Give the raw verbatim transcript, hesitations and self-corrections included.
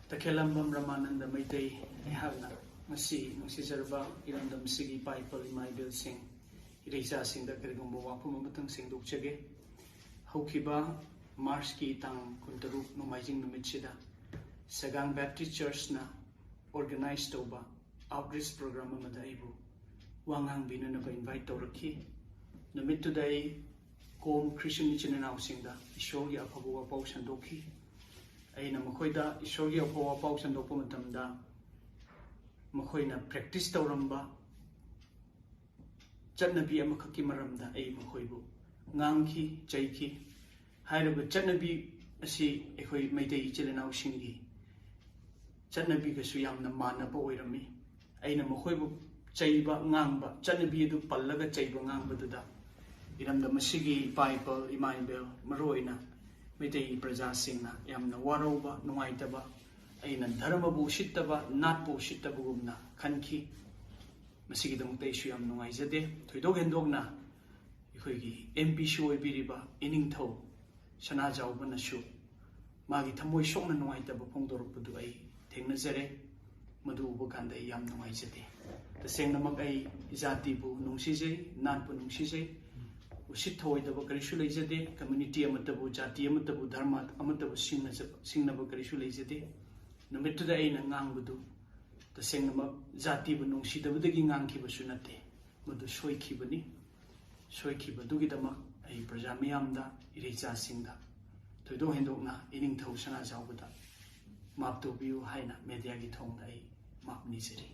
ꯇꯈꯦꯂꯝꯕꯝ ꯔꯃꯥꯅꯟꯗ ꯃꯩꯇꯩ꯫ ꯑꯩꯍꯥꯛꯅ ꯉꯁꯤ ꯅꯨꯡꯁꯤꯖꯔꯕ ꯏꯔꯝꯗꯝꯁꯤꯒꯤ ꯏꯄꯥ ꯏꯄꯜ ꯏꯃꯥ ꯏꯕꯦꯜꯁꯤꯡ, ꯏꯔꯩꯆꯥꯁꯤꯡꯗ ꯀꯔꯤꯒꯨꯝꯕ ꯋꯥꯐꯝ ꯑꯃꯇꯪ ꯁꯦꯡꯗꯣꯛꯆꯒꯦ꯫ ꯍꯧꯈꯤꯕ ꯃꯥꯔꯆꯀꯤ ꯇꯥꯡ ꯀꯨꯟꯇꯔꯨꯛ ꯅꯣꯡꯃꯥꯏꯖꯤꯡ ꯅꯨꯃꯤꯠꯁꯤꯗ ꯁꯒꯥꯡ ꯕꯦꯞꯇꯤꯁ ꯆꯔꯆꯅ organize ꯇꯧꯕ outreach program ꯑꯃꯗ ꯑꯩꯕꯨ ꯋꯥ ꯉꯥꯡꯕꯤꯅꯅꯕ invite ꯇꯧꯔꯛꯈꯤ꯫ ꯅꯨꯃꯤꯠꯇꯨꯗ ꯑꯩ ꯀꯣꯝ ꯈ꯭ꯔꯤꯁꯇꯤꯌꯟ ꯏꯆꯤꯟ ꯏꯅꯥꯎꯁꯤꯡꯗ ꯏꯁꯣꯔꯒꯤ ꯑꯐꯕ ꯋꯥꯄꯥꯎ ꯁꯟꯗꯣꯛꯈꯤ꯫ ꯑꯩꯅ ꯃꯈꯣꯏꯗ ꯏꯁꯣꯔꯒꯤ ꯑꯐꯕ ꯋꯥꯄꯥꯎ ꯁꯟꯗꯣꯛꯄ ꯃꯇꯝꯗ ꯃꯈꯣꯏꯅ practice ꯇꯧꯔꯝꯕ ꯆꯠꯅꯕꯤ ꯑꯃꯈꯛꯀꯤ ꯃꯔꯝꯗ ꯑꯩ ꯃꯈꯣꯏꯕꯨ ꯉꯥꯡꯈꯤ, ꯆꯩꯈꯤ꯫ ꯍꯥꯏꯔꯤꯕ ꯆꯠꯅꯕꯤ ꯑꯁꯤ ꯑꯩꯈꯣꯏ ꯃꯩꯇꯩ ꯏꯆꯤꯜ ꯏꯅꯥꯎꯁꯤꯡꯒꯤ ꯆꯠꯅꯕꯤꯒꯁꯨ ꯌꯥꯝꯅ ꯃꯥꯟꯅꯕ ꯑꯣꯏꯔꯝꯃꯤ꯫ ꯑꯩꯅ ꯃꯈꯣꯏꯕꯨ ꯆꯩꯕ ꯉꯥꯡꯕ, ꯆꯠꯅꯕꯤ ꯑꯗꯨ ꯄꯜꯂꯒ ꯆꯩꯕ ꯉꯥꯡꯕꯗꯨꯗ ꯏꯔꯝꯗꯝ ꯑꯁꯤꯒꯤ ꯏꯄꯥ ꯏꯄꯜ ꯏꯃꯥ ꯏꯕꯦꯜ, ꯃꯔꯨꯑꯣꯏꯅ ꯃꯩꯇꯩ ꯄ꯭ꯔꯖꯥꯁꯤꯡꯅ ꯌꯥꯝꯅ ꯋꯥꯔꯧꯕ, ꯅꯨꯡꯉꯥꯏꯇꯕ, ꯑꯩꯅ ꯙꯔꯃꯕꯨ ꯎꯁꯤꯠꯇꯕ, ꯅꯥꯠꯄꯨ ꯎꯁꯤꯠꯇꯕꯒꯨꯝꯅ ꯈꯟꯈꯤ꯫ ꯃꯁꯤꯒꯤꯗꯃꯛꯇ ꯑꯩꯁꯨ ꯌꯥꯝ ꯅꯨꯡꯉꯥꯏꯖꯗꯦ꯫ ꯊꯣꯏꯗꯣꯛ ꯍꯦꯟꯗꯣꯛꯅ ꯑꯩꯈꯣꯏꯒꯤ M P C ꯑꯣꯏꯕꯤꯔꯤꯕ ꯏꯅꯤꯡꯊꯧ ꯁꯅꯥꯖꯥꯎꯕꯅꯁꯨ ꯃꯥꯒꯤ ꯊꯃꯣꯏ ꯁꯣꯛꯅ ꯅꯨꯡꯉꯥꯏꯇꯕ ꯐꯣꯡꯗꯣꯔꯛꯄꯗꯨ ꯑꯩ ꯊꯦꯡꯅꯖꯔꯦ꯫ ꯃꯗꯨ ꯎꯕ ꯀꯥꯟꯗ ꯑꯩ ꯌꯥꯝ ꯅꯨꯡꯉꯥꯏꯖꯗꯦ꯫ ꯇꯁꯦꯡꯅꯃꯛ ꯑꯩ ꯖꯥꯇꯤꯕꯨ ꯅꯨꯡꯁꯤꯖꯩ, ꯅꯥꯠꯄꯨ ꯅꯨꯡꯁꯤꯖꯩ꯫ ꯎꯁꯤꯠ ꯊꯑꯣꯏꯗꯕ ꯀꯔꯤꯁꯨ ꯂꯩꯖꯗꯦ꯫ Community ꯑꯃꯠꯇꯕꯨ, ꯖꯥꯇꯤ ꯑꯃꯠꯇꯕꯨ, ꯙꯔꯃ ꯑꯃꯠꯇꯕꯨ ꯁꯤꯡꯅꯖꯕ, ꯁꯤꯡꯅꯕ ꯀꯔꯤꯁꯨ ꯂꯩꯖꯗꯦ꯫ ꯅꯨꯃꯤꯠꯇꯨꯗ ꯑꯩꯅ ꯉꯥꯡꯕꯗꯨ ꯇꯁꯦꯡꯅꯃꯛ ꯖꯥꯇꯤꯕꯨ ꯅꯨꯡꯁꯤꯗꯕꯗꯒꯤ ꯉꯥꯡꯈꯤꯕꯁꯨ ꯅꯠꯇꯦ꯫ ꯃꯗꯨ ꯁꯣꯏꯈꯤꯕꯅꯤ꯫ ꯁꯣꯏꯈꯤꯕꯗꯨꯒꯤꯗꯃꯛ ꯑꯩ ꯄ꯭ꯔꯖꯥ ꯃꯤꯌꯥꯝꯗ, ꯏꯔꯩꯆꯥꯁꯤꯡꯗ, ꯊꯣꯏꯗꯣꯛ ꯍꯦꯟꯗꯣꯛꯅ ꯏꯅꯤꯡꯊꯧ ꯁꯅꯥꯖꯥꯎꯕꯗ ꯃꯥꯞ ꯇꯧꯕꯤꯌꯨ ꯍꯥꯏꯅ mediaꯒꯤ ꯊꯣꯡꯗ ꯑꯩ ꯃꯥꯞ ꯅꯤꯖꯔꯤ꯫